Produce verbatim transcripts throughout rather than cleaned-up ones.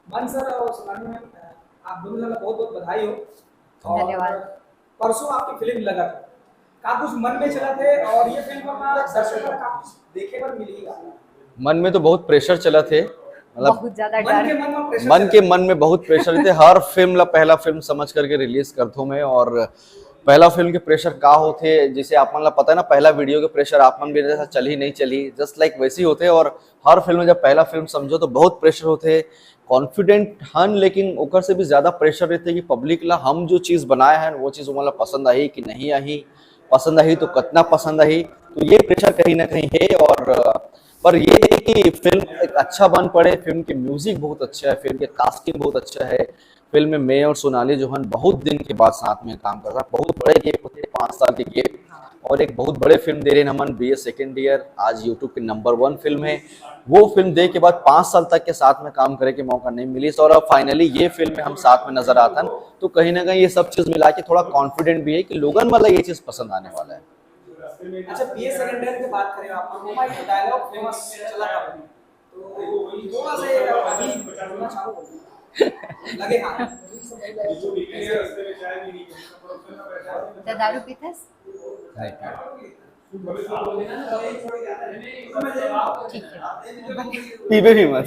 मन सर और सोनाली मैम, आप दोनों जन ला बहुत बहुत बधाई हो। और धन्यवाद। परसों आपकी फिल्म लगत, का कुछ मन में चलत हे और ये फिल्म अपना दर्शक मन ला का कुछ देखे बर मिलही का? मन में तो बहुत प्रेशर चलत हे, मतलब बहुत ज्यादा मन डर। के मन में प्रेशर मन चलत के हे। मन में बहुत प्रेशर रहते। हर फिल्म ला पहला फिल्म समझ करके रिलीज करथों मैं, और पहला फिल्म के प्रेशर का होथे, जैसे आप मन ला पता है ना, पहला वीडियो के प्रेशर आप मन भी रहते, चलही नहीं चलही, जस्ट लाइक वैसे ही होथे। और हर फिल्म जब पहला फिल्म समझो तो बहुत प्रेशर होथे, कॉन्फिडेंट हन, लेकिन ओकर से भी ज्यादा प्रेशर रहते कि पब्लिक ला हम जो चीज बनाए हैं वो चीज ओमन ला पसंद आही कि नहीं आही, पसंद आही तो कितना पसंद आही। तो ये प्रेशर कहीं ना कहीं है। और अ, पर ये है कि फिल्म एक अच्छा बन पड़े, फिल्म के म्यूजिक बहुत अच्छा है, फिल्म के कास्टिंग बहुत अच्छा है। फिल्म में मैं और सोनाली जो हन बहुत दिन के बाद साथ में काम कर रहा, बहुत बड़े गैप होते हैं, पाँच साल के गैप, और एक बहुत बड़े फिल्म दे रहे हैं हमन, बीए सेकेंड ईयर, आज यूट्यूब के नंबर वन फिल्म है। वो फिल्म दे के बाद पाँच साल तक के साथ में काम करे के मौका नहीं मिली, और अब फाइनली ये फिल्म में हम साथ में नजर आथन। तो कहीं ना कहीं ये सब चीज मिला के थोड़ा कॉन्फिडेंट भी है कि लोगन मतलब ये चीज पसंद आने वाला है। अच्छा, बीए सेकेंड ईयर की बात करें आप, तो वहाँ एक डायलॉग फेमस चला था, तो थोड़ा सा ये अभी बोलना चाहूँ, लगे हाथ। तो दारू पीथस? ठीक है। पीबे भी मत।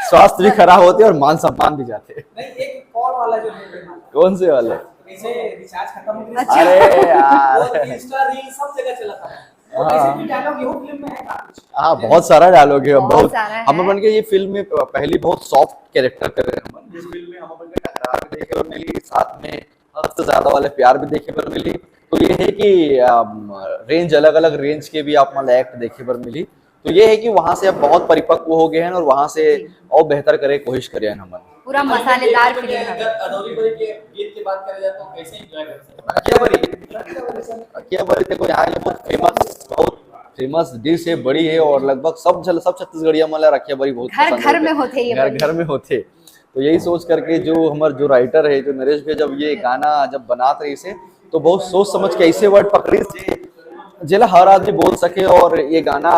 स्वास्थ्य भी खराब होते और मान सम्मान भी जाते। नहीं, एक कॉल वाला जो है, कौन से वाले? जैसे रिचार्ज खत्म हो गया। अच्छा। अरे यार। वो इंस्टा रील सब जगह चला था। वो हाँ। वैसे भी डायलॉग ये फिल्म में है ना कुछ? हाँ, बहुत सारा डायलॉग है, बहुत बहुत। सारा है। हम अपन के ये फिल्म में पहली बहुत सॉफ्ट कैरेक्टर कर रहे हैं हम। इस फिल्म में हम अपन के टकराव भी देखे बर मिली, साथ में हद से ज्यादा वाले प्यार भी देखे बर मिली। तो ये है कि अम, रेंज, अलग अलग रेंज के भी आप मतलब एक्ट देखे बर मिली। तो ये है कि वहां से अब बहुत परिपक्व हो गए हैं और वहां से जी। और बेहतर करे कोशिश करे हैं हमन। पूरा मसालेदार फिल्म है। अगर अदौरी बरी के गीत की बात करी जाए तो कैसे एंजॉय कर सकते हैं? रखिया बरी। रखिया बरी देखो, यहाँ के बहुत फेमस, बहुत फेमस डिश है, बड़ी है, और लगभग सब जल, सब छत्तीसगढ़िया मन ला रखिया बरी बहुत घर पसंद घर होथे। में होथे ये घर बरी। घर में होथे। तो यही सोच करके जो हमारे जो राइटर है, जो नरेश भैया, जब ये गाना जब बनात रहिसे, तो बहुत सोच समझ के ऐसे वर्ड पकड़िस जे, जेला हर आदमी बोल सके और ये गाना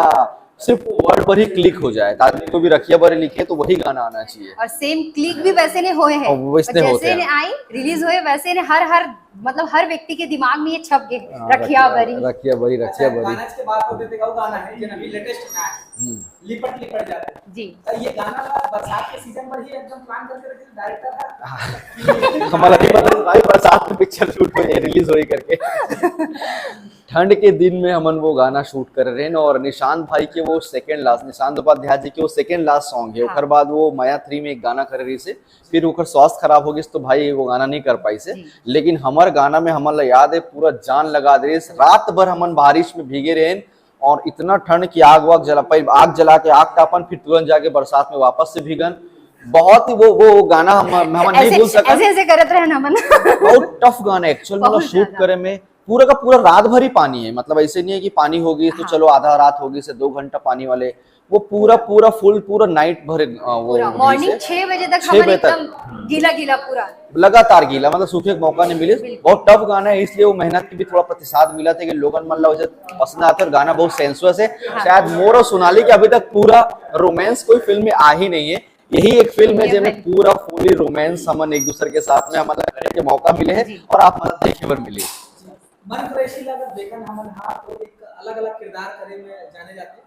सिर्फ वर्ड पर ही क्लिक हो जाए। तो आदमी को भी रखिया बरी लिखे तो वही गाना आना चाहिए। और सेम क्लिक भी वैसे ने होए हैं। और वैसने और जैसे होते हैं। ने आई, रिलीज हुए, वैसे ने हर, हर, मतलब, हर व्यक्ति के दिमाग में ये छप गए हैं, हाँ, रखिया रखिया, बरी। रखिया बरी, रखिया अच्छा, बरी। गाना के बात होते थे, वो गाना है, जो अभी लेटेस्ट में आया है, हम्म। लिपट लिपट जाते हैं। जी। तो ये गाना बरसात के सीजन पर ही एकदम प्लान करके रखे थे डायरेक्टर है। हाँ। हमारा नहीं पता भाई, बरसात में पिक्चर शूट हो, रिलीज हो करके। ठंड के दिन में हमन वो गाना शूट कर रहे हैं, और निशांत भाई के वो सेकंड लास्ट, निशांत उपाध्याय जी के वो सेकंड लास्ट सॉन्ग है। हाँ। ओकर बाद वो माया थ्री में एक गाना करे रहिसे, फिर ओकर स्वास्थ्य खराब हो गइस, तो भाई वो गाना नहीं कर पाइसे। जी। लेकिन हमर गाना में हमन ला याद है, पूरा जान लगा दे रहिस। रात भर हमन बारिश में भीगे रहेन और इतना ठंड कि आग वाग जला, पहले आग जला के आग तापन, फिर तुरंत जाके बरसात में वापस से भीगन। बहुत ही वो, वो गाना हम, हमन नहीं ऐसे, भूल सकन। ऐसे, ऐसे करत रहन हमन। बहुत टफ गाना है, एक्चुअल में बहुत शूट ज्यादा। करे में पूरा का पूरा रात भर ही पानी है, मतलब ऐसे नहीं है कि पानी हो गई तो हाँ। चलो आधा रात हो गई से दो घंटा पानी वाले, वो पूरा, पूरा फुल, पूरा नाइट भर, अ, वो पूरा हो रही मॉर्निंग से। छह बजे तक छह हमन बजे तक। एकदम गीला गीला पूरा। लगातार गीला, मतलब सूखे के मौका नहीं मिले। बिल्कुल। बहुत टफ गाना है, इसलिए वो मेहनत के भी थोड़ा प्रतिसाद मिला था कि लोगन मन ला वजह पसंद आते और गाना बहुत सेंसुअस है। हाँ। शायद मोर और सोनाली के अभी तक पूरा रोमांस कोई फिल्म में आ ही नहीं है, यही एक फिल्म है ये जेमे फिल्म। पूरा फुली रोमांस हमन एक दूसरे के साथ में हमन ला करे के मौका मिले है जी। और आप मन ला देखे बर मिले। मन कुरैशी ला अगर देखन हमन हा तो एक अलग-अलग किरदार करे में जाने जाथे।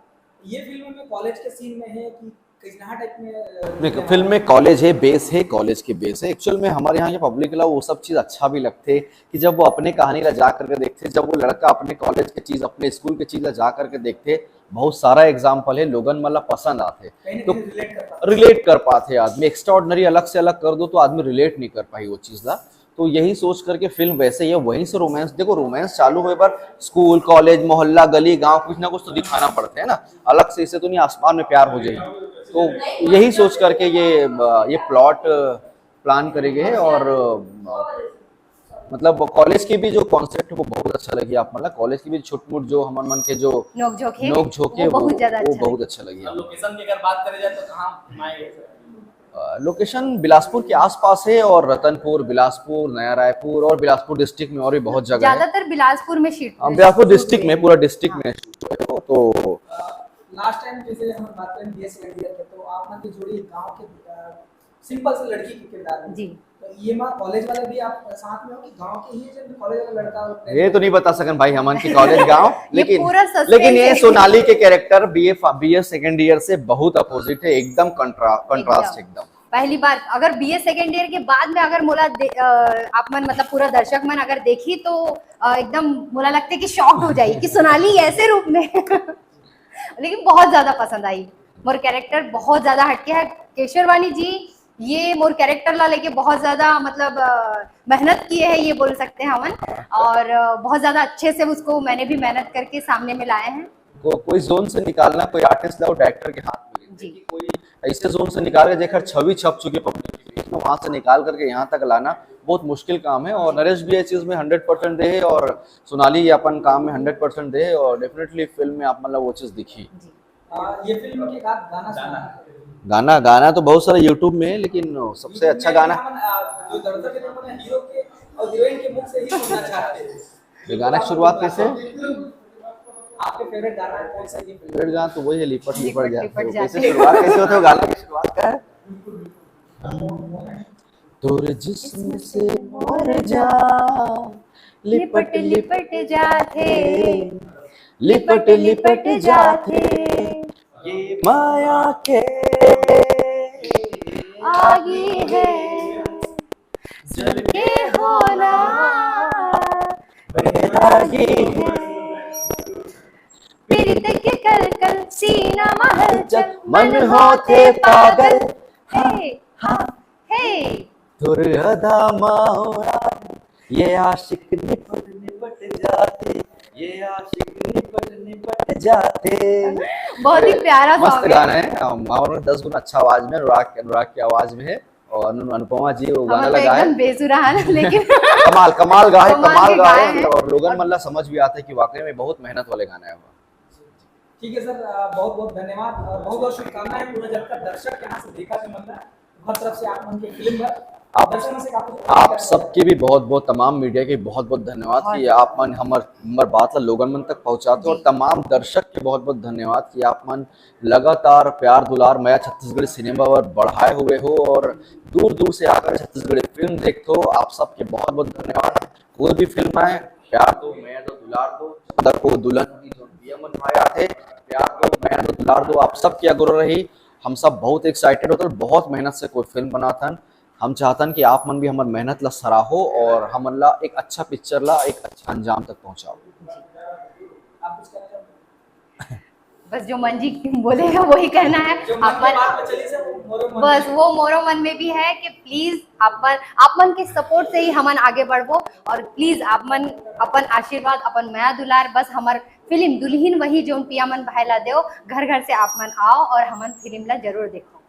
ये फिल्म में कॉलेज के सीन में है कि कइसनहा टाइप में, अ, देख, क्या फिल्म में कॉलेज है, बेस है, कॉलेज के बेस है। एक्चुअल में हमारे यहाँ के पब्लिक ला वो सब चीज अच्छा भी लगथे कि जब वो अपने कहानी ला जा करके देखथे, जब वो लड़का अपने कॉलेज के चीज, अपने स्कूल के चीज ला जा करके देखथे, बहुत सारा एग्जाम्पल है, लोगन मन ला पसंद आथे। कहीं ना तो कहीं रिलेट कर पाथे। रिलेट कर पाथे आदमी, एक्स्ट्राऑर्डिनरी अलग से अलग कर दो तो आदमी रिलेट नहीं कर पाही वो चीज ला। तो यही सोच करके फिल्म वैसे ही है, वहीं से रोमांस, देखो रोमांस चालू होए बर स्कूल, कॉलेज, मोहल्ला, गली, गांव, कुछ ना कुछ तो दिखाना पड़ता है ना, अलग से इसे तो नहीं आसमान में प्यार हो जाए। तो यही सोच करके ये, ये प्लॉट प्लान करे गए है और मतलब कॉलेज के भी जो कॉन्सेप्ट है वो बहुत अच्छा लगी आप, मतलब कॉलेज के भी छोट मोट जो हमन मन के जो नोक झोंक है, नोक झोंक है, वो वो, बहुत ज्यादा वो अच्छा बहुत लगा। अच्छा लगी। और लोकेशन की अगर बात करी जाए तो कहाँ घुमाए गए सर? अ, लोकेशन बिलासपुर के आसपास है और रतनपुर, बिलासपुर, नया रायपुर और बिलासपुर डिस्ट्रिक्ट में और भी बहुत जगह है। ज्यादातर बिलासपुर में शूट हाँ, हुआ है। बिलासपुर डिस्ट्रिक्ट में, पूरा डिस्ट्रिक्ट हाँ। में शूट हुआ है वो, तो लास्ट टाइम जैसे हम बात करें बीएस सेकंड ईयर के, तो आप मन के जोड़ी गांव के सिंपल से लड़की के किरदार में। जी। तो ये माँ कॉलेज वाले भी आप साथ में हो कि गांव के ही जो कॉलेज वाला लड़का और ये तो नहीं बता सकन भाई हमन की कॉलेज गांव, ये लेकिन पूरा suspense लेकिन ये है। सोनाली के character BA BS second year से बहुत अपोजिट है, एकदम कंट्रा कंट्रास्ट एकदम। पहली बार अगर बीए सेकंड ईयर के बाद में अगर मोला दे- अ, आप मन मतलब पूरा दर्शक मन अगर देखी तो अ, एकदम मोला लगते कि शॉक्ड हो जाए कि सोनाली ऐसे रूप में। लेकिन बहुत ज्यादा पसंद आई। मोर कैरेक्टर बहुत ज्यादा हटके है। केशरवानी जी ये मोर कैरेक्टर ला लेके बहुत ज्यादा मतलब अ, मेहनत किए हैं, ये बोल सकते हैं हमन। और अ, बहुत ज्यादा अच्छे से उसको मैंने भी मेहनत करके सामने में लाए हैं। को, कोई जोन से निकालना, कोई आर्टिस्ट लाओ, डायरेक्टर के हाथ में जी। कि कोई ऐसे जोन से निकाल के जेकर छवि छप चुके पब्लिक के बीच में, वहां से निकाल करके यहाँ तक लाना बहुत मुश्किल काम है। और नरेश भी ये चीज में हंड्रेड परसेंट दे है और सोनाली ये अपन काम में हंड्रेड परसेंट दे है और डेफिनेटली फिल्म में आप मतलब वो चीज दिखी। आ, ये फिल्म के बाद गाना सुना। गाना गाना तो बहुत सारा यूट्यूब में है, लेकिन सबसे अच्छा गाना हम, आ, जो दर्शक है, उन्होंने हीरो के और हीरोइन के मुख से ही सुनना चाहते हैं। ये गाना की शुरुआत कैसे है? आपके फेवरेट गाना कौन सा है? फेवरेट गाना तो वही है, लिपट लिपट लिपट जाते लिपट हो। जाते कैसे शुरुआत कैसे होते हो गाना की शुरुआत का है? तोर जिस्म से मोर जान लिपट लिपट जाथे, लिपट लिपट जाथे ये माया के आगी है जल के होना बैरागी है। पीरित के कल कल सीना महल चल मन होथे पागल। हे हाँ। हे तोर अदा माओरा ये आशिक निपट निपट जाते, ये आशिक निपट निपट जाते। बहुत ही प्यारा मस्त सॉन्ग है। गाना है। हम और दस गुना अच्छा आवाज में, अनुराग अनुराग की आवाज में है और अनु- अनुपमा जी वो गाना हमर तो लगाए। एकदम बेसुरा है लेकिन कमाल कमाल गाए, कमाल कमाल के गाए गाए हैं। और लोगन मन ला समझ भी आता है कि वाकई में बहुत मेहनत वाले गाना है वो। ठीक है सर, आ, बहुत बहुत धन्यवाद और बहुत बहुत शुभकामनाएं। पूरा जब तक दर्शक यहाँ से देखा थे मतलब हर तरफ से आप मन के फिल्म पर आप- दर्शकों से आपको आप सबके भी बहुत बहुत, तमाम मीडिया के बहुत बहुत धन्यवाद बहुत कि आप मन हमर हमर बात ला लोगन मन तक पहुंचाते हो और जी। तमाम दर्शक के बहुत बहुत धन्यवाद कि आप मन लगातार प्यार दुलार मया छत्तीसगढ़ी सिनेमा पर बढ़ाए हुए हो और दूर दूर से आकर छत्तीसगढ़ी फिल्म देखते हो। आप सबके बहुत बहुत धन्यवाद। कोई भी फिल्म आए, प्यार दो, मया दो, दुलार दो। अंदर को दुल्हन की जो पिया मन भाई आते, प्यार दो, मया दो, दुलार दो। आप सबके आग्रह रही, हम सब बहुत एक्साइटेड होते हैं, बहुत मेहनत से कोई फिल्म बनाथन। हम चाहतन कि आप मन भी हमर मेहनत ला सराहो और हमन ला एक अच्छा पिक्चर ला एक अच्छा अंजाम तक पहुंचाओ। आप कुछ कहना चाहते हैं? बस जो मन जी बोलेगा वही कहना है। जो मन आप की मन बात में चली सर, मोरो मन बस में। वो मोरो मन में भी है कि प्लीज आप मन, आप मन के सपोर्ट से ही हमन आगे बढ़बो और प्लीज आप मन अपन आशीर्वाद, अपन मया दुलार बस हमर फिल्म दुल्हिन वही जोन पिया मन भाई ला देव, घर घर से आप मन आओ और हमन फिल्म ला जरूर देखो।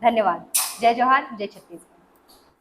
धन्यवाद। जय जोहार, जय छत्तीसगढ़।